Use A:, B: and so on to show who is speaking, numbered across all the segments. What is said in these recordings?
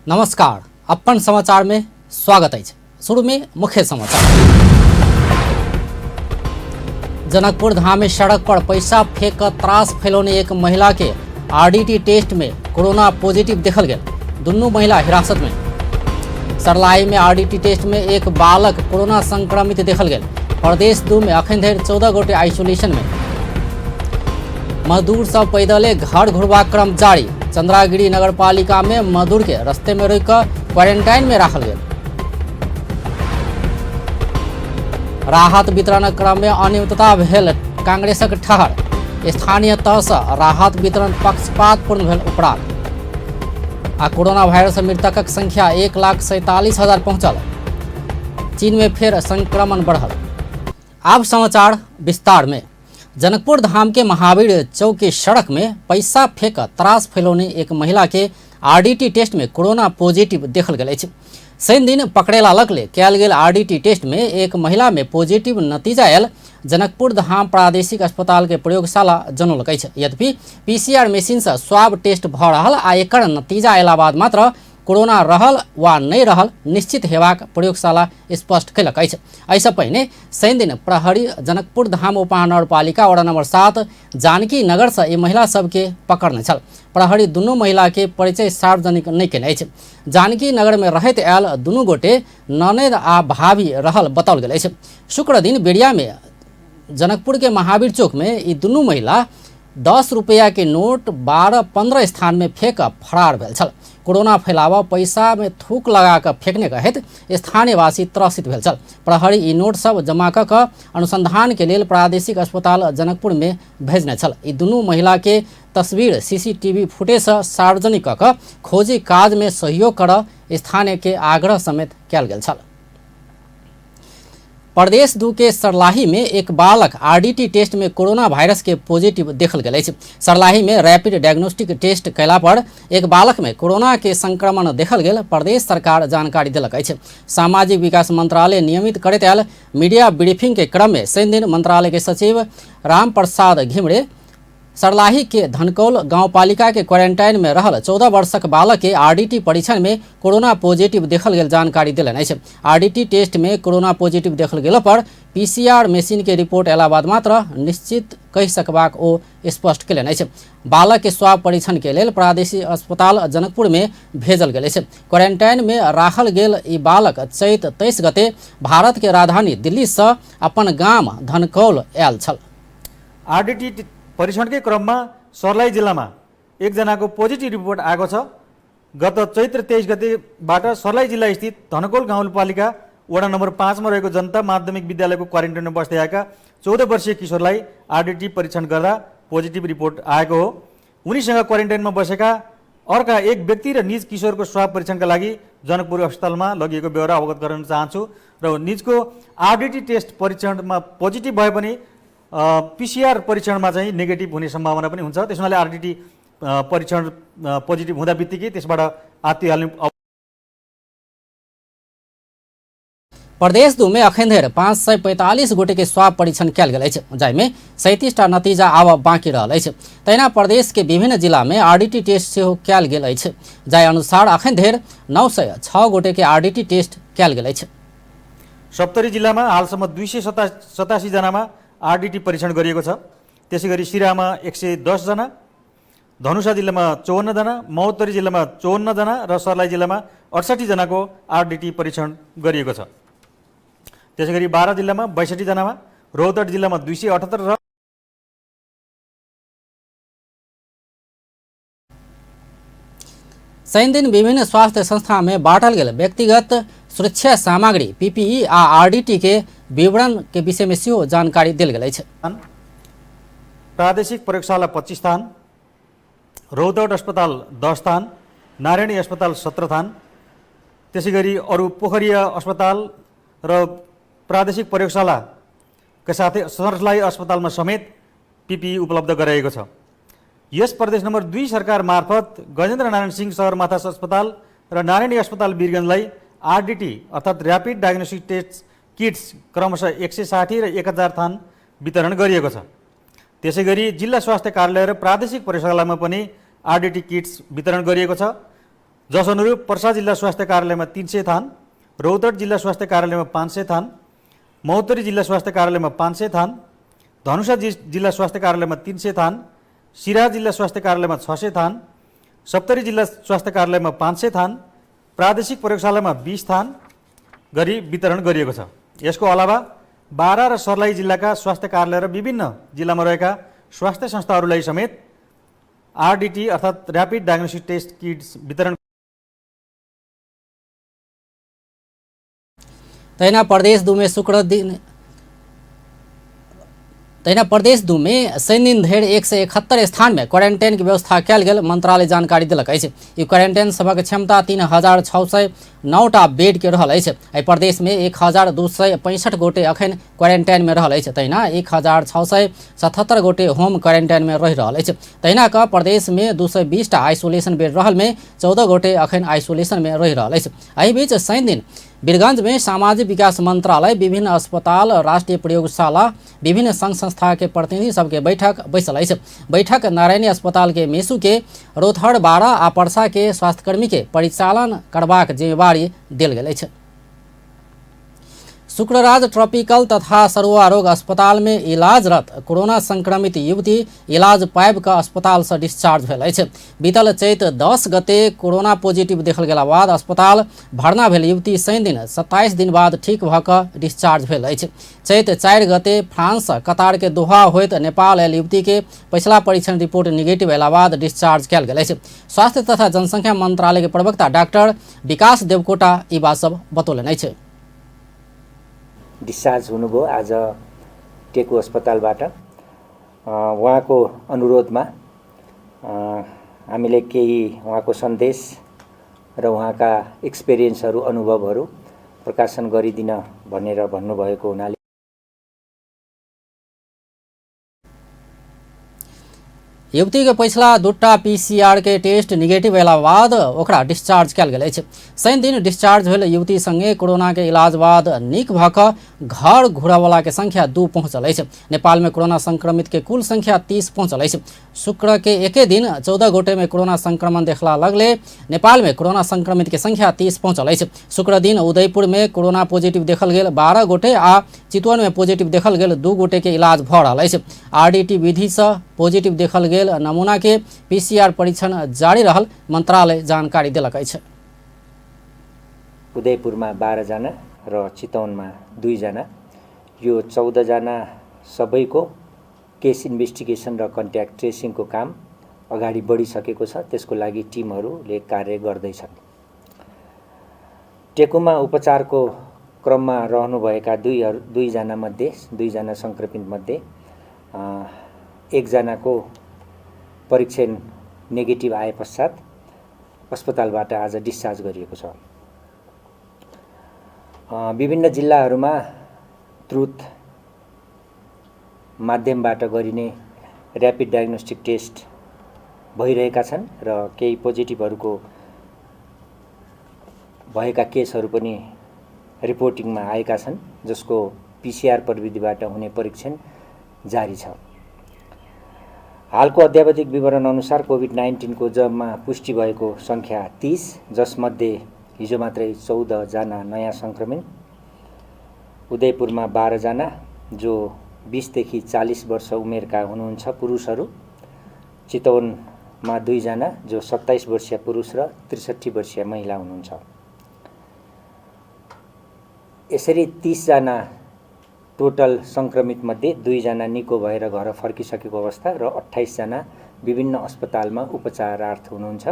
A: नमस्कार, अपन समाचार में स्वागत है। शुरू में मुख्य समाचार। जनकपुर धाम में सड़क पर पैसा फेंक कर त्रास फैलाने एक महिला के आरडीटी टेस्ट में कोरोना पॉजिटिव देखल गया। दोनों महिला हिरासत में। सरलाई में आरडीटी टेस्ट में एक बालक कोरोना संक्रमित देखल गया। प्रदेश 2 में अखन धरि 14 गोटे आइसोलेशन में। मजदूर सब पैदले घर घुरबा क्रम जारी। चंद्रागिरी नगर पालिका में मजदूर के रास्ते में रोक कर क्वारंटाइन में रखल गया। राहत वितरण क्रम में अनियमितता भेल कांग्रेसक ठहर। स्थानीय तह से राहत वितरण पक्षपातपूर्ण भेल उपराध। आ कोरोना वायरस मृतकक संख्या 1,47,000 पहुंचल। चीन में फिर संक्रमण बढ़ल। अब समाचार विस्तार में। जनकपुर धाम के महावीर चौक की सड़क में पैसा फेंक त्रास फैलाने एक महिला के आरडीटी टेस्ट में कोरोना पॉजिटिव देखल गया। शनि दिन पकड़ेला लगले कयल गेल आरडीटी टेस्ट में एक महिला में पॉजिटिव नतीजा आयल। जनकपुर धाम प्रादेशिक अस्पताल के प्रयोगशाला जनौलक अछि। यद्यपि पीसीआर मशीन से स्वाब टेस्ट भ रहल आ एकर नतीजा अयला बाद मात्र कोरोना रहल वा नहीं रहल निश्चित हेबाक प्रयोगशाला स्पष्ट कयलक अछि। एहिसँ पहिने शनि दिन प्रहरी जनकपुर धाम उपमहानगरपालिका वार्ड नंबर 7 जानकी नगर से ई महिला सबके पकड़ने छल। प्रहरी दुनू महिला के परिचय सार्वजनिक नहीं केने अछि। जानकी नगर में रहैत आयल दुनू गोटे ननद आ भाभी रहल बताओल गेल अछि। शुक्र दिन बेरिया में जनकपुर के महावीर चौक में ई दुनू महिला 10 रुपया के नोट 12-15 स्थान में फेंक फरार भेल छल। कोरोना फैलावा पैसा में थूक लगा कर फेंकने का हेतु स्थानीय वासी त्रसित भेल छल। प्रहरी ई नोट सब जमा कऽ अनुसंधान के लिए प्रादेशिक अस्पताल जनकपुर में भेजने छल। ई दुनू महिला के तस्वीर सीसीटीवी फुटेज से सार्वजनिक कऽ खोजी काज में सहयोग कर स्थानीय के आग्रह समेत कयल गेल छल। प्रदेश 2 के सरलाही में एक बालक आरडीटी टेस्ट में कोरोना वायरस के पॉजिटिव देखल गेल अछि। सरलाही में रैपिड डायग्नोस्टिक टेस्ट कैला पर एक बालक में कोरोना के संक्रमण देखल गेल प्रदेश सरकार जानकारी देलक अछि। सामाजिक विकास मंत्रालय नियमित करैत आयल मीडिया ब्रीफिंग के क्रम में शनि दिन मंत्रालय के सचिव राम प्रसाद घिमरे सरलाही के धनकौल गांवपालिका के क्वारंटाइन में रहल 14 वर्षक बालक के आरडीटी परीक्षण में कोरोना पॉजिटिव देखल गेल जानकारी देलनि अछि। आरडीटी टेस्ट में कोरोना पॉजिटिव देखल गेला पर पीसीआर मशीन के रिपोर्ट अयला बाद मात्र निश्चित कहि सकबाक ओ स्पष्ट केलनि अछि। बालक के स्वाब परीक्षण के लेल प्रादेशिक अस्पताल जनकपुर में भेजल गेल अछि। क्वारंटाइन में राखल गेल ई बालक चैत 23 गते भारत के राजधानी दिल्ली से अपन गाम धनकौल आयल छल।
B: आरडीटी परीक्षण के क्रम में सर्लाही जिला में एकजना को पॉजिटिव रिपोर्ट आएको छ। गत चैत्र 23 गतेबाट सर्लाही जिला स्थित धनकौल गाउँपालिका वडा नंबर 5 में रहेको जनता माध्यमिक विद्यालय को क्वारेन्टाइन में बस्दै आएका 14 वर्षीय किशोरलाई आरडीटी परीक्षण गर्दा पॉजिटिव रिपोर्ट आएको हो। उनीसँग क्वारेन्टाइन में बसेका अर्का एक व्यक्ति र निज किशोरको स्वाब परीक्षणका लागि जनकपुर अस्पतालमा लगिएको ब्यौरा अवगत गराउन चाहन्छु। र निजको आरडीटी टेस्ट परीक्षणमा पोजिटिभ भए पनि पीसीआर परीक्षणमा चाहिँ नेगेटिभ हुने सम्भावना पनि हुन्छ। त्यसैले आरडीटी परीक्षण पोजिटिभ हुँदा बित्तिकै त्यसबाट आत्तिहाल्ने।
A: प्रदेश 2 में अखन धरि 545 गोटे के स्वाब परीक्षण कयल गेल अछि, जाहिमे 37टा नतीजा आब बाँकी रहल अछि। तहिना प्रदेश के विभिन्न जिला में आरडीटी टेस्ट सेहो कयल गेल अछि, जाहि अनुसार अखन धरि 906 गोटे के आरडीटी टेस्ट कयल गेल अछि।
B: सप्तरी जिल्लामा हालसम्म 287 जनामा आरडीटी परीक्षण गरिएको छ। त्यसैगरी सिरामा 110 जना, धनुषा जिल्लामा 54 जना, महोत्तरी जिल्लामा 54 जना र सर्लाही जिल्लामा 68 जनाको आरडीटी परीक्षण गरिएको छ। त्यसैगरी 12 जिल्लामा 62 जनामा, रोहतट जिल्लामा 278 र
A: शनि दिन विभिन्न स्वास्थ्य संस्था में बांटल गेल व्यक्तिगत सुरक्षा सामग्री पीपीई आ आरडीटी के विवरण के विषय में सेहो जानकारी देल गेल अछि।
B: प्रादेशिक प्रयोगशाला 25 स्थान, रोहतट अस्पताल 10 स्थान, नारायणी अस्पताल 17 स्थान, त्यसैगरी अरू पोखरिया अस्पताल र प्रादेशिक प्रयोगशालाका साथै सर्लाही अस्पतालमा समेत पीपीई उपलब्ध गराइएको छ। यस प्रदेश नम्बर 2 सरकार मार्फत गजेन्द्र नारायण सिंह सगरमाथा अस्पताल र नारायणी अस्पताल वीरगञ्जलाई आरडीटी अर्थात् र्यापिड डायग्नोस्टिक टेस्ट किट्स क्रमशः 160 र 1000 थान वितरण गरिएको छ। त्यसैगरी जिल्ला स्वास्थ्य कार्यालय र प्रादेशिक प्रयोगशालामा पनि आरडीटी किट्स वितरण गरिएको छ। जस अनुरूप पर्सा जिल्ला स्वास्थ्य कार्यालयमा 300 थान, रौतहट जिल्ला स्वास्थ्य कार्यालयमा 500 थान, महोत्तरी जिल्ला स्वास्थ्य कार्यालयमा 500 थान, धनुषा जिल्ला स्वास्थ्य कार्यालयमा 300 थान, सिराहा जिल्ला स्वास्थ्य कार्यालयमा 600 थान, सप्तरी जिल्ला स्वास्थ्य कार्यालयमा 500 थान, प्रादेशिक प्रयोगशालामा 20 थान गरी वितरण गरिएको छ। यसको अलावा बारा र सर्लाही जिल्लाका स्वास्थ्य कार्यालय र विभिन्न जिल्लामा रहेका स्वास्थ्य संस्थाहरूलाई समेत आरडीटी अर्थात् ऱ्यापिड डायग्नोस्टिक टेस्ट किट्स वितरण।
A: तैना प्रदेश दू में शनि दिन धरि 171 स्थान में क्वारंटाइन की व्यवस्था कयल गेल मंत्रालय जानकारी देलक अछि। ई क्वारंटाइन सभक क्षमता 3609टा बेड के रहल अछि। एहि प्रदेश में 1265 गोटे अखन क्वारंटाइन में रहल अछि। तहिना 1677 गोटे होम क्वारंटाइन में रहि रहल अछि। तहिना कऽ प्रदेश में 220टा आइसोलेशन बेड रहल में 14 गोटे अखन आइसोलेशन में रहि रहल अछि। एहि बीच शनि दिन वीरगंज में सामाजिक विकास मंत्रालय, विभिन्न अस्पताल, राष्ट्रीय प्रयोगशाला, विभिन्न संघ संस्था के प्रतिनिधि सबके बैठक बैसल अछि। बैठक नारायणी अस्पताल के मेसू के, रोथहड़, बारा आ परसा के स्वास्थ्यकर्मी के परिचालन करबाक जिम्मेवारी देल गेल अछि। शुक्रराज ट्रॉपिकल तथा सरुआ रोग अस्पताल में इलाजरत कोरोना संक्रमित युवती इलाज पाइब कऽ अस्पताल से डिस्चार्ज भेल अछि। बीतल चैत 10 गते कोरोना पॉजिटिव देखल गेला बाद अस्पताल भर्ना भेल युवती शनि दिन 27 दिन बाद ठीक भऽ कऽ डिस्चार्ज भेल अछि। चैत 4 गते फ्रांस, कतार के दोहा होइत नेपाल आयल युवती के पछिला परीक्षण रिपोर्ट निगेटिव अयला बाद डिस्चार्ज कयल गेल अछि। स्वास्थ्य तथा जनसंख्या मंत्रालय के प्रवक्ता डाक्टर विकास देवकोटा ई बात सब बतौलनि अछि।
C: डिस्चार्ज हुनुभयो आज टेकु अस्पतालबाट। उहाँको अनुरोधमा हामीले केही उहाँको सन्देश र उहाँका एक्सपिरियन्सहरू, अनुभवहरू प्रकाशन गरिदिन भनेर भन्नुभएको हुनाले
A: युवती के पछिला 2टा पीसीआर के टेस्ट निगेटिव अयला बाद ओकरा डिस्चार्ज कयल गेल अछि। शनि दिन डिस्चार्ज भेल युवती संगे कोरोना के इलाज बाद नीक भऽ कऽ घर घुरयवला के संख्या 2 पहुंचल अछि। नेपाल में कोरोना संक्रमित के कुल संख्या 30 पहुंचल अछि। शुक्र के एके दिन 14 गोटे में कोरोना संक्रमण देखला लगले नेपाल में कोरोना संक्रमित के संख्या 30 पहुंचल अछि। शुक्र दिन उदयपुर में कोरोना पॉजिटिव देखल गेल 12 गोटे आ चितवन में पॉजिटिव देखल गेल 2 गोटे के इलाज भऽ रहल अछि। आरडीटी विधि से पॉजिटिव देखल गेल नमूना के पीसीआर परीक्षण जारी रहल मंत्रालय जानकारी देलक अछि।
C: उदयपुरमा 12 जना र चितवनमा 2 जना, यो 14 जना सबैको केस इन्भेस्टिगेसन र कन्ट्याक्ट ट्रेसिङको काम अगाडि बढिसकेको छ। त्यसको लागि टिमहरूले कार्य गर्दैछन्। टेकुमा उपचारको क्रममा रहनुभएका 2 जना मध्ये 2 जना संक्रमित मध्ये 1 जनाको परीक्षण नेगेटिभ आए पश्चात अस्पतालबाट आज डिस्चार्ज गरिएको छ। विभिन्न जिल्लाहरूमा ट्रुथ माध्यमबाट गरिने ऱ्यापिड डायग्नोस्टिक टेस्ट भइरहेका छन् र केही पोजिटिभहरूको भएका केसहरू पनि रिपोर्टिङमा आएका छन्, जसको पीसीआर प्रविधिबाट हुने परीक्षण जारी छ। हालको अद्यावधिक विवरण अनुसार कोभिड-19 को जम्मा पुष्टि भएको संख्या 30, जसमध्ये हिजो मात्रै 14 जना नयाँ संक्रमित। उदयपुरमा 12 जना जो 20 देखि 40 वर्ष उमेरका हुनुहुन्छ पुरुषहरू। चितवनमा 2 जना जो 27 वर्षीय पुरुष र 63 वर्षीय महिला हुनुहुन्छ। यसरी 30 जना टोटल संक्रमित मध्ये 2 जना निको भएर घर फर्किसकेको अवस्था र 28 जना विभिन्न अस्पतालमा उपचारार्थ हुनुहुन्छ।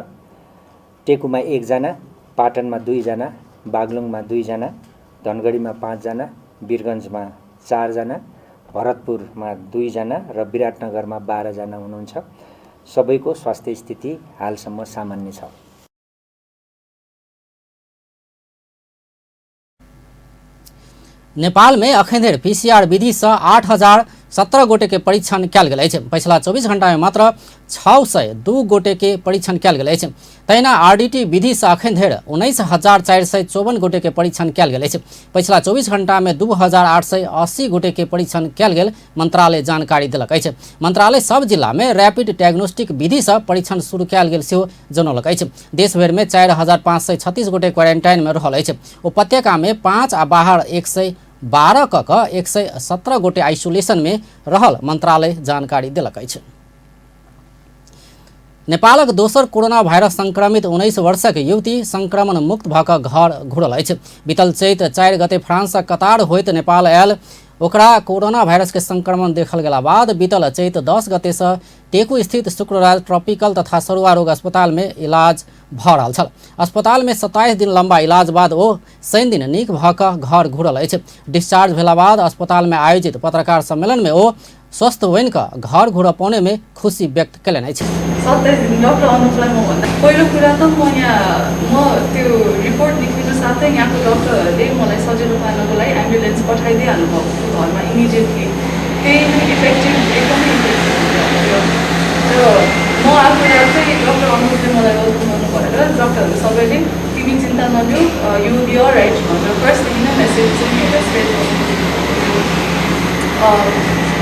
C: टेकुमा 1 जना, पाटनमा 2 जना, बागलुङमा 2 जना, धनगढीमा 5 जना, वीरगञ्जमा 4 जना, भरतपुरमा 2 जना र विराटनगरमा 12 जना हुनुहुन्छ। सबैको स्वास्थ्य स्थिति हालसम्म सामान्य छ।
A: नेपाल में अखन धरि पीसीआर विधि से 8,000 17 गोटे के परीक्षण कयल गेल अछि। पछिला 24 घंटा में मात्र 602 गोटे के परीक्षण कयल गेल अछि। तहिना आरडीटी विधि से अखन धरि 19,454 गोटे के परीक्षण कयल गेल अछि। पछिला 24 घंटा में 2,880 गोटे के परीक्षण कयल गेल मंत्रालय जानकारी देलक अछि। मंत्रालय सब जिला में रैपिड डायग्नोस्टिक विधि से परीक्षण शुरू कयल गेल सेहो जनौलक अछि। देश भर में 4,536 गोटे क्वारेंटाइन में रहल अछि। उपत्यका में 5 आ बाहर 112 कऽ 117 गोटे आइसोलेशन में रहल मंत्रालय जानकारी देलक अछि। नेपालक दोसर कोरोना वायरस संक्रमित 19 वर्षक युवती संक्रमण मुक्त भऽ कऽ घर घुरल अछि। बीतल चैत 4 गते फ्रांस सँ कतार होइत नेपाल आयल ओकरा कोरोना वायरस के संक्रमण देखल गेला बाद बीतल चैत 10 गते से टेकू स्थित शुक्रराज ट्रॉपिकल तथा सरुआ रोग अस्पताल में इलाज भऽ रहल छल। अस्पताल में 27 दिन लंबा इलाज बाद ओ शनि दिन नीक भऽ कऽ घर घुरल अछि। डिस्चार्ज भेला बाद अस्पताल में आयोजित पत्रकार सम्मेलन में ओ स्वस्थ बनि कऽ घर घुर पाउने में खुशी व्यक्त कयलनि अछि।
D: 27 दिन डक्टर अनुपलाई म भन्दा पहिलो कुरा त म त्यो रिपोर्ट निस्किनु साथै यहाँको डक्टरहरूले मलाई सजिलो पार्नको लागि एम्बुलेन्स पठाइदिइहाल्नु भएको घरमा इमिडिएटली। त्यही इफेक्टिभ एकदमै इफेक्टिभ थियो। र म आफूलाई चाहिँ डक्टर अनुपले मलाई वेलकम गर्नु भनेर डक्टरहरू सबैले तिमी चिन्ता नलिऊ यु बी अलराइट भनेर फर्स्टदेखि नै मेसेज चाहिँ एउटा स्प्रेड गर्नु।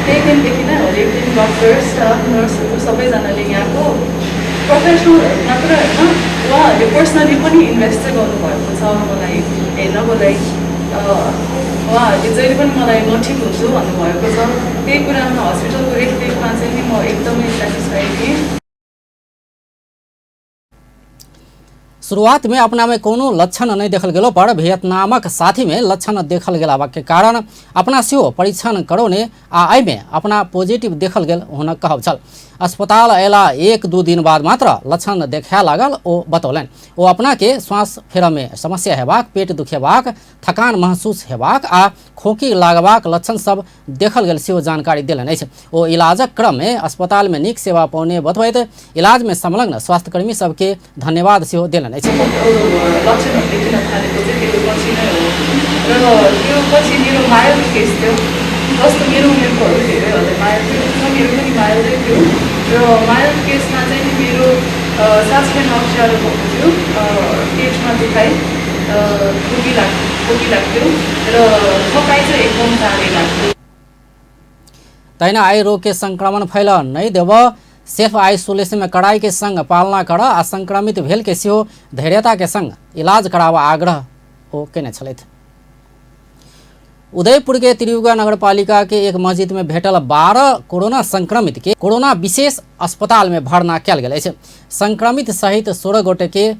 D: त्यही दिनदेखि नै हरेक दिन डक्टर स्टाफ नर्सहरू सबैजनाले यहाँको प्रोफेसनलहरू मात्र होइन उहाँहरूले पर्सनली पनि इन्भेस्ट चाहिँ गर्नुभएको छ मलाई हेर्नको लागि। उहाँहरूले जहिले पनि मलाई म ठिक हुन्छु भन्नुभएको छ। त्यही कुरामा हस्पिटलको रेखदेखमा चाहिँ नि म एकदमै सेटिस्फाइड थिएँ।
A: शुरुआत में अपना में कोनो लक्षण नहीं देखल गेलो पर वियतनामक साथी में लक्षण देखल गेला के कारण अपना सेहो परीक्षण करौने आ एहि में अपना पॉजिटिव देखल गेल हुनक कहब छल। अस्पताल अयला 1-2 दिन बाद मात्र लक्षण देखा लागल ओ बतौलनि। ओ अपना के श्वास फेरऽ में समस्या हेबाक, पेट दुखेबाक, थकान महसूस हेबाक आ खोखी लागबाक लक्षण सब देखल गेल सेहो जानकारी देलनि अछि। ओ इलाजक क्रम में अस्पताल में नीक सेवा पाउने बतबैत इलाज में संलग्न स्वास्थ्यकर्मी सबके धन्यवाद सेहो देलनि अछि।
D: लक्षणहरू देखिन थालेको चाहिँ त्यो पछि नै हो र त्यो पछि मेरो माइल्ड केस थियो। जस्तो मेरो उमेरकोहरू धेरैहरूले माइल्ड थियो, मेरो पनि माइल्डै थियो। र माइल्ड केसमा चाहिँ मेरो सास फेर्न अप्ठ्यारो भएको थियो, पेटमा दुखाइ, खोकी लाग्थ्यो र थकाइ चाहिँ एकदम साह्रै लाग्थ्यो।
A: तहिना आई रोग के संक्रमण फैल नहीं देव, सेल्फ आइसोलेशन में कड़ाई के संग पालना कर आ संक्रमित भेल के सेहो धैर्यता के संग इलाज करावा आग्रह ओ केने छलथि। उदयपुर के त्रियुगा नगरपालिका के एक मस्जिद में भेटल 12 कोरोना संक्रमित के कोरोना विशेष अस्पताल में भर्ना कयल गेल अछि। संक्रमित सहित 16 गोटे के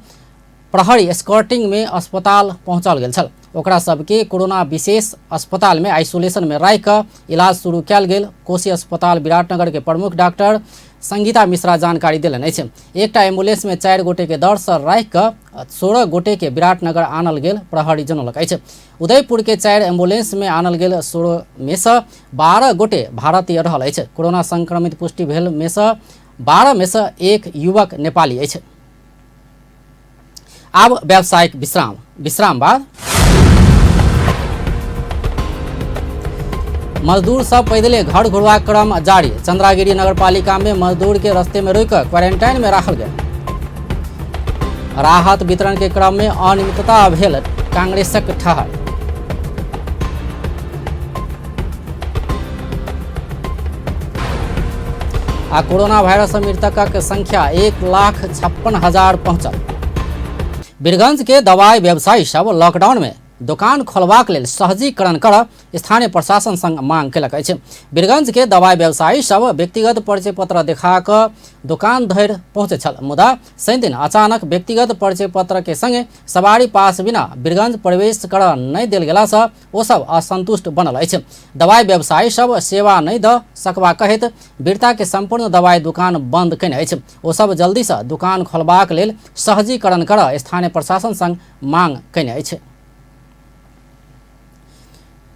A: प्रहरी एस्कॉर्टिंग में अस्पताल पहुंचाल गेल छल। ओकरा सबके कोरोना विशेष अस्पताल में आइसोलेशन में राखि कऽ इलाज शुरू कयल गेल कोशी अस्पताल विराटनगर के प्रमुख डॉक्टर संगीता मिश्रा जानकारी देलनि अछि। एकटा एम्बुलेंस में 4 गोटे के दर से राखि कऽ 16 गोटे के विराटनगर आनल गेल प्रहरी जनौलक अछि। उदयपुर के 4 एम्बुलेंस में आनल गेल 16 में से 12 गोटे भारतीय रहल अछि। कोरोना संक्रमित पुष्टि भेल में से 12 में से एक युवक नेपाली अछि। अब व्यावसायिक विश्राम बाद मजदूर सब पैदले घर घुरवा क्रम जारी। चंद्रागिरी नगरपालिका में मजदूर के रास्ते में रोक क्वारंटाइन में राखल गेल। राहत वितरण के क्रम में अनियमितता भेल, कांग्रेसक ठहर। आ कोरोना वायरस मृतकक संख्या 1,56,000 पहुंचल। वीरगंज के दवाई व्यवसायी सब लॉकडाउन में दुकान खोलबाक लेल सहजीकरण कर स्थानीय प्रशासन संग मांग केलक अछि। वीरगंज के दवाई व्यवसायी सब व्यक्तिगत परिचय पत्र देखा कऽ दुकान धरि पहुँचे छल, मुदा शनि दिन अचानक व्यक्तिगत परिचय पत्र के संगे सवारी पास बिना वीरगंज प्रवेश कर नहीं देल गेला सँ ओ सब असंतुष्ट बनल अछि। दवाई व्यवसायी सब सेवा नहीं द सकबा कहैत वीरता के संपूर्ण दवाई दुकान बंद केने अछि। ओ सब जल्दी से दुकान खोलबाक लेल सहजीकरण कर स्थानीय प्रशासन संग मांग केने अछि।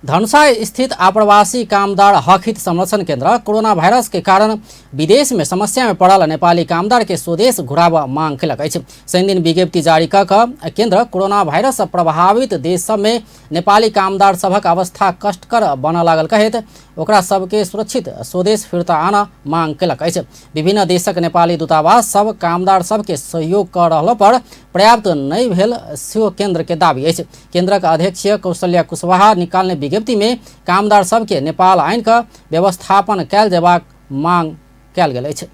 A: धनुषा स्थित आप्रवासी कामदार हक हित संरक्षण केंद्र कोरोना वायरस के कारण विदेश में समस्या में पड़ल नेपाली कामदार के स्वदेश घुरावा मांग केलक अछि। शनि दिन विज्ञप्ति जारी कऽ कऽ केंद्र कोरोना वायरस प्रभावित देश सब में नेपाली कामदार सभक अवस्था कष्टकर बनऽ लागल कहैत ओकरा सबके सुरक्षित स्वदेश फिर्ता आन मांग कयलक अछि। विभिन्न देशक नेपाली दूतावास सब कामदार सबके सहयोग कर रहला पर पर्याप्त नहीं भेल सेहो केंद्र के दाबी अछि। केंद्रक अध्यक्ष कौशल्या कुशवाहा निकालने विज्ञप्ति में कामदार सबके नेपाल आइन का व्यवस्थापन कयल जेबाक मांग कयल गेल अछि।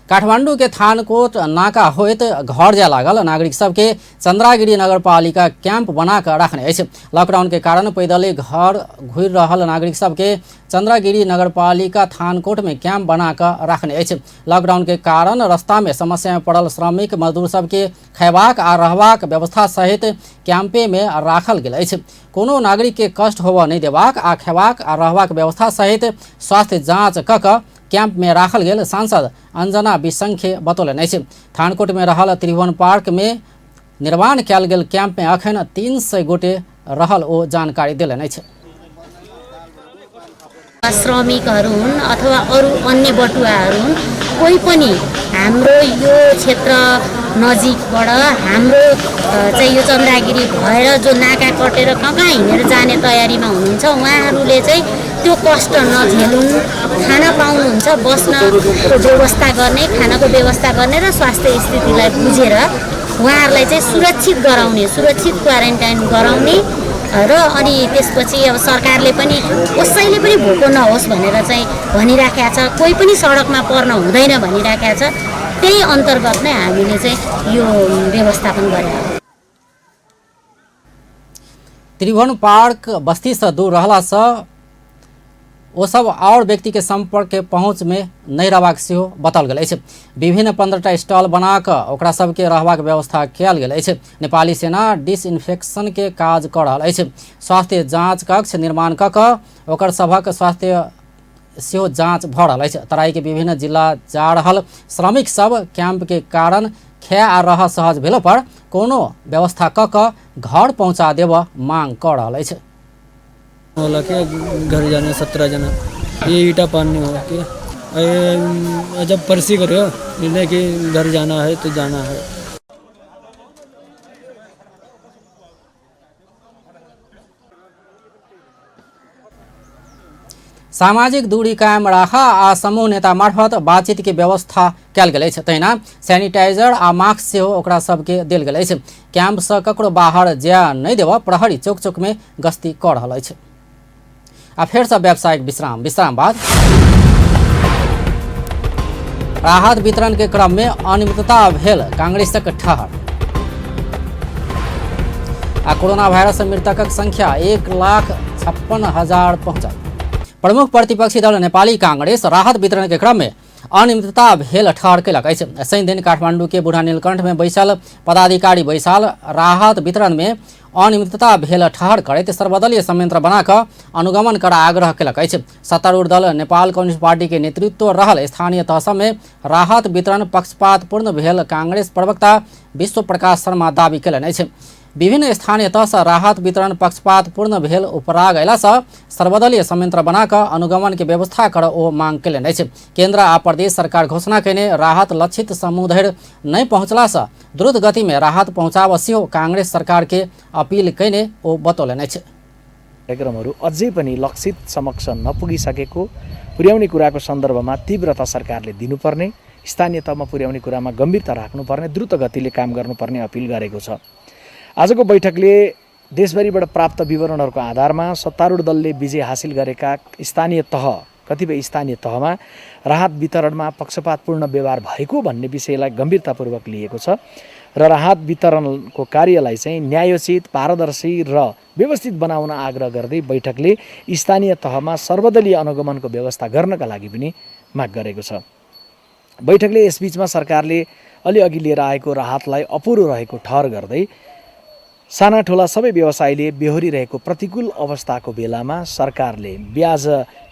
A: काठमांडू के थानकोट नाका होइत घर जाय लागल नागरिक सबके चंद्रागिरी नगरपालिका कैंप बना कर रखने अछि। लॉकडाउन के कारण पैदले घर घुर रहल नागरिक सबके चंद्रागिरी नगरपालिका थानकोट में कैंप बना कर रखने अछि। लॉकडाउन के कारण रास्ता में समस्या में पड़ल श्रमिक मजदूर सबके खयबाक आ रहबाक व्यवस्था सहित कैंपे में राखल गेल अछि। कोनो नागरिक के कष्ट होबऽ नहीं देबाक आ खयबाक आ रहबाक व्यवस्था सहित स्वास्थ्य जाँच कऽ कैंप में राखल गेल सांसद अंजना बिसंखे बतौलनि अछि। थानकोट में रहल त्रिभुवन पार्क में निर्माण कयल गेल कैंप में अखन 300 गोटे रहल ओ जानकारी देलनि अछि।
E: श्रमिकहरू हुन् अथवा अरू अन्य बटुवाहरू हुन्, कोही पनि हाम्रो यो क्षेत्र नजिकबाट हाम्रो चाहिँ यो चन्द्रागिरी भएर जो नाका कटेर कहाँ हिँडेर जाने तयारीमा हुनुहुन्छ उहाँहरूले चाहिँ त्यो कष्ट नझेलुन्, खाना पाउनुहुन्छ, बस्नको व्यवस्था गर्ने, खानाको व्यवस्था गर्ने र स्वास्थ्य स्थितिलाई बुझेर उहाँहरूलाई चाहिँ सुरक्षित गराउने, सुरक्षित क्वारेन्टाइन गराउने र अनि त्यसपछि अब सरकारले पनि कसैले पनि भोको नहोस् भनेर चाहिँ भनिराखेको छ, कोही पनि सडकमा पर्न हुँदैन भनिराखेको छ। त्यही अन्तर्गत नै हामीले चाहिँ यो व्यवस्थापन गरेका।
A: त्रिभुवन पार्क बस्ती से दूर रहला से वो सब और व्यक्ति के संपर्क के पहुँच में नहीं रहबाक सेहो बताओल गेल अछि। विभिन्न 15टा स्टॉल बनाकर ओकरा सबके रहबाक व्यवस्था कयल गेल अछि। नेपाली सेना डिसइन्फेक्शन के काज कर रहल अछि। स्वास्थ्य जाँच कक्ष निर्माण कऽ कऽ ओकर सभक स्वास्थ्य सेहो जाँच भऽ रहल अछि। तराई के विभिन्न जिला जा रहल श्रमिक सब कैंप के कारण खाय आ रह सहज भेला पर कोनो व्यवस्था कऽ कऽ घर पहुँचा देब मांग कर रहल अछि।
F: होला के घर जाने 17 जना ये ईटा पानी हो के जब परसी करे निर्णय कि घर जाना है तो जाना है।
A: सामाजिक दूरी कायम राख आ समूह नेता मार्फत बातचीत के व्यवस्था कयल गेल अछि। तहिना सैनिटाइजर आ मास्क सेहो ओकरा सबके देल गेल अछि। कैंप से ककरो बाहर जाय नहीं देब प्रहरी चौक चौक में गश्ती कर रहल अछि। आ फेर से व्यावसायिक विश्राम बाद राहत वितरण के क्रम में अनियमितता भेल कांग्रेसक ठहर। आ कोरोना वायरस से मृतकक संख्या 1,56,000 पहुंचल। प्रमुख प्रतिपक्षी दल नेपाली कांग्रेस राहत वितरण के क्रम में अनियमितता भेल ठहर कयलक अछि। शनि दिन काठमांडू के बूढ़ा नीलकंठ में बैसल पदाधिकारी बैसाल राहत वितरण में अनियमितता भेल ठहर करैत सर्वदलीय संयंत्र बनाकर अनुगमन कर आग्रह कयलक अछि। सत्तारूढ़ दल नेपाल कम्युनिस्ट पार्टी के नेतृत्व रहल स्थानीय तह सब में राहत वितरण पक्षपातपूर्ण भेल कांग्रेस प्रवक्ता विश्व प्रकाश शर्मा दावी कयलनि अछि। विभिन्न स्थानीय तह से राहत वितरण पक्षपातपूर्ण भेल उपराग अयला से सर्वदलीय संयंत्र बनाकर अनुगमन के व्यवस्था कर ओ मांग कयलनि अछि। केंद्र आ प्रदेश सरकार घोषणा कयने राहत लक्षित समूह धरि नहीं पहुंचला से द्रुत गति में राहत पहुंचाब सेहो कांग्रेस सरकार के अपील कयने ओ बतौलनि अछि।
G: कार्यक्रमहरू अझै पनि लक्षित समक्ष नपुगिसकेको पुर्याउने कुराको सन्दर्भमा तीव्रता सरकारले दिनुपर्ने, स्थानीय तहमा पुर्याउने कुरामा गम्भीरता राख्नुपर्ने, द्रुत गतिले काम गर्नुपर्ने अपिल गरेको छ। आजको बैठकले देशभरिबाट प्राप्त विवरणहरूको आधारमा सत्तारूढ दलले विजय हासिल गरेका कतिपय स्थानीय तहमा राहत वितरणमा पक्षपातपूर्ण व्यवहार भएको भन्ने विषयलाई गम्भीरतापूर्वक लिएको छ र राहत वितरणको कार्यलाई चाहिँ न्यायोचित, पारदर्शी र व्यवस्थित बनाउन आग्रह गर्दै बैठकले स्थानीय तहमा सर्वदलीय अनुगमनको व्यवस्था गर्नका लागि पनि माग गरेको छ। बैठकले यसबीचमा सरकारले अलिअघि लिएर आएको राहतलाई अपुरो रहेको ठहर गर्दै साना ठुला सबै व्यवसायीले बेहोरिरहेको प्रतिकूल अवस्थाको बेलामा सरकारले ब्याज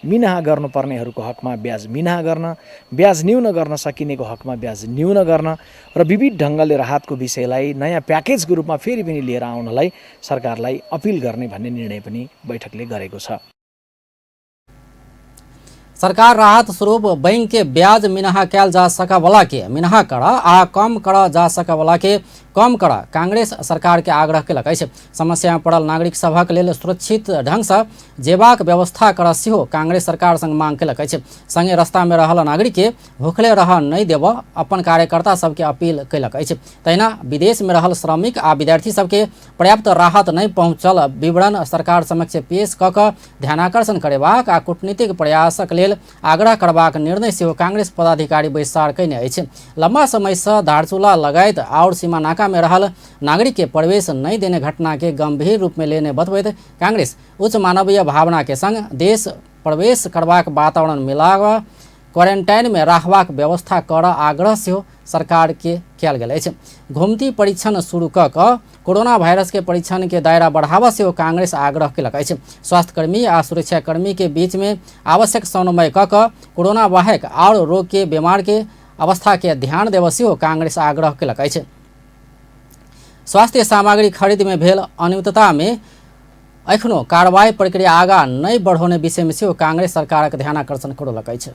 G: मिनाहा गर्नुपर्नेहरूको हकमा ब्याज मिनाहा गर्न, ब्याज न्यून गर्न सकिनेको हकमा ब्याज न्यून गर्न र विविध ढङ्गले राहतको विषयलाई नयाँ प्याकेजको रूपमा फेरि पनि लिएर आउनलाई सरकारलाई अपिल गर्ने भन्ने निर्णय पनि बैठकले गरेको छ।
A: सरकार राहत स्वरूप बैंक के ब्याज मिनाहा कयल जा सकवला के मिनाहा कर आ कम कर जा सकवला के कम कर कांग्रेस सरकार के आग्रह केलक अछि। समस्या में पड़ल नागरिक सभक लेल सुरक्षित ढंग से जेबाक व्यवस्था कर सेहो कांग्रेस सरकार संग मांग केलक अछि। संगे रास्ता में रहल नागरिक के भूखले रह नहीं देब अपन कार्यकर्ता सबके अपील केलक अछि। तहिना विदेश में रहल श्रमिक आ विद्यार्थी सबके पर्याप्त राहत नहीं पहुँचल विवरण सरकार समक्ष पेश कऽ कऽ ध्यानाकर्षण करेबाक आ कूटनीतिक प्रयासक लेल आग्रह करबाक निर्णय सेहो कांग्रेस पदाधिकारी बैसार कयने अछि। लंबा समय से दार्चुला लगायत और सीमा नाका में रहल नागरिक के प्रवेश नहीं देने घटना के गंभीर रूप में लेने बतबैत कांग्रेस उच्च मानवीय भावना के संग देश प्रवेश करबाक वातावरण मिलावा क्वारंटाइन में राखबाक व्यवस्था कर आग्रह सेहो सरकार के कयल गेल अछि। घुमती परीक्षण शुरू कऽ कऽ कोरोना वायरस के परीक्षण के दायरा बढ़ावा सेहो कांग्रेस आग्रह केलक अछि। स्वास्थ्यकर्मी आ सुरक्षाकर्मी के बीच में आवश्यक समन्वय कऽ कऽ कोरोना वाहक और रोग के बीमार के अवस्था के ध्यान देब सेहो कांग्रेस आग्रह केलक अछि। स्वास्थ्य सामग्री खरीद में भेल अनियमितता में एखनो कार्रवाई प्रक्रिया आगाँ नहीं बढ़ौने विषय में सेहो कांग्रेस सरकारक ध्यानाकर्षण करौलक अछि।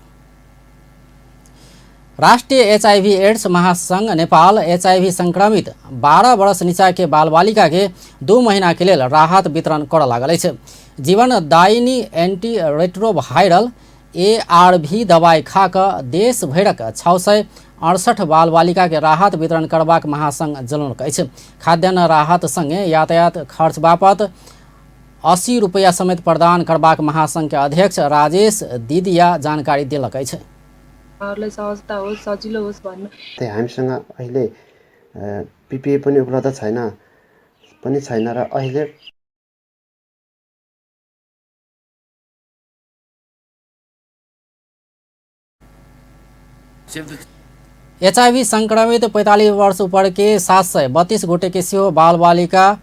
A: राष्ट्रीय HIV एड्स महासंघ नेपाल HIV संक्रमित 12 वर्ष नीचा के बाल बालिका के 2 महीना के लेल राहत वितरण कर लागल अछि। जीवनदायिनी एंटी रेट्रोवायरल ARV दवाई खा कऽ देश भरक 668 बाल बालिका के राहत वितरण करबाक महासंघ जनौलक अछि। खाद्यान्न राहत संगे यातायात खर्च बापत 80 रुपैया समेत प्रदान करबाक महासंघ के अध्यक्ष राजेश दिदिया जानकारी देलक अछि।
H: सहजता होस् सजिलो होस् भन्नु
I: हामीसँग अहिले PPE पनि उपलब्ध छैन र अहिले
A: HIV संक्रमित 45 वर्ष ऊपर के 732 गोटे के सेहो बाल बालिका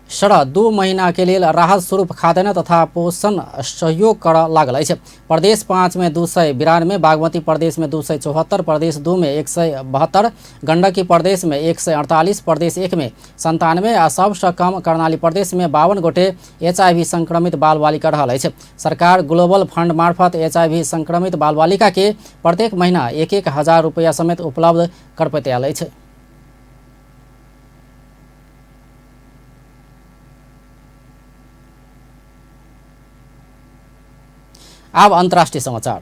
A: 2 महीना के लिए राहत स्वरूप खाद्यान्न तथा पोषण सहयोग कर लागल अछि। प्रदेश 5 में 292, बागमती प्रदेश में 274, प्रदेश 2 में 172, गंडकी प्रदेश में 148, प्रदेश 1 में 97 आ सबसँ कम कर्णाली प्रदेश में 52 गोटे HIV संक्रमित बाल बालिका रहल अछि। सरकार ग्लोबल फंड मार्फत HIV संक्रमित बाल बालिका के प्रत्येक महीना 1,000 रुपैया समेत उपलब्ध करबैत आयल अछि। अब अंतर्राष्ट्रीय समाचार।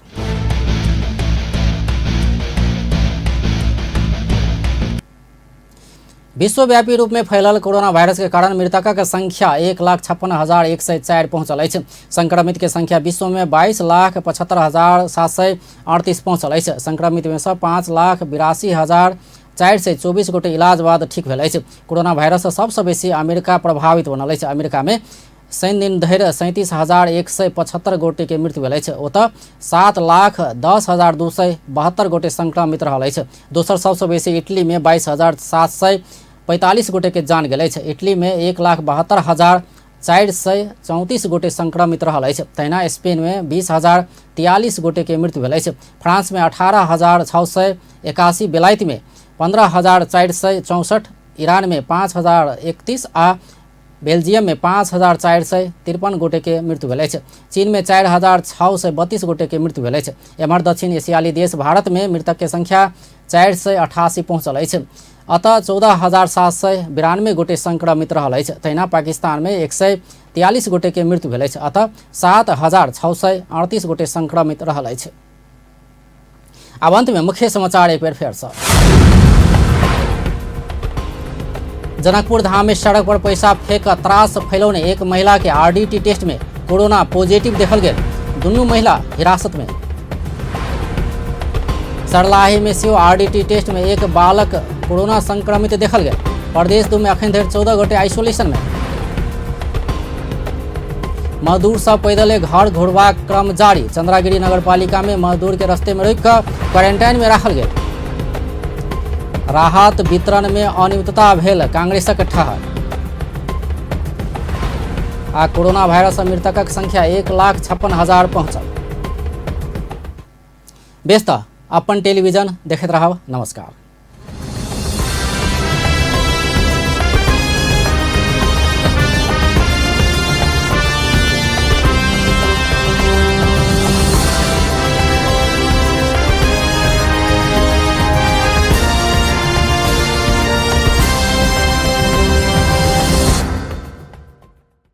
A: विश्वव्यापी रूप में फैलल कोरोना वायरस के कारण मृतकक संख्या 1,56,104 पहुंचल अछि। संक्रमित के संख्या विश्व में 22,75,738 पहुंचल अछि। संक्रमित में से 5,82,424 गोटे इलाज बाद ठीक भेल अछि। कोरोना वायरस सबसँ बेसी अमेरिका प्रभावित बनल अछि। अमेरिका में शनि दिन धरि 37,175 गोटे के मृत्यु भेल अछि। ओतऽ 7,10,272 गोटे संक्रमित रहल अछि। दोसर सबसँ बेसी इटली में 22,745 गोटे के जान गेल अछि। इटली में 1,72,434 गोटे संक्रमित रहल अछि। तहिना स्पेन में 20,043 गोटे के मृत्यु भेल अछि। फ्रांस में 18,681, बेलायत में 15,464, ईरान में 5,031 आ बेल्जियम में 5,453 गोटे के मृत्यु भेल अछि। चीन में 4,632 गोटे के मृत्यु भेल अछि। एम्हर दक्षिण एशियाली देश भारत में मृतक के संख्या 488 पहुंचल अछि। अतः 14,792 गोटे संक्रमित रहल अछि। तहिना पाकिस्तान में 143 गोटे के मृत्यु भेल अछि। अतः 7,638 गोटे संक्रमित रहल अछि। अब अंत में मुख्य समाचार एक बार फिर से। जनकपुर धाम में सड़क पर पैसा फेंक त्रास फैलौने एक महिला के RDT टेस्ट में कोरोना पॉजिटिव देखल गेल। दुनू महिला हिरासत में। सरलाही में सेहो RDT टेस्ट में एक बालक कोरोना संक्रमित देखल गेल। प्रदेश 2 में अखन धरि 14 गोटे आइसोलेशन में। मजदूर सब पैदले घर घुरबाक क्रम जारी। चंद्रागिरी नगरपालिका में मजदूर के रास्ते में रोक कर क्वारंटाइन में राखल गेल। राहत वितरण में अनियमितता भेल, कांग्रेसक ठहर। आ कोरोना वायरस मृतकक संख्या 1,56,000 पहुंचल। व्यस्त अपन टेलीविजन देखैत रहब। नमस्कार।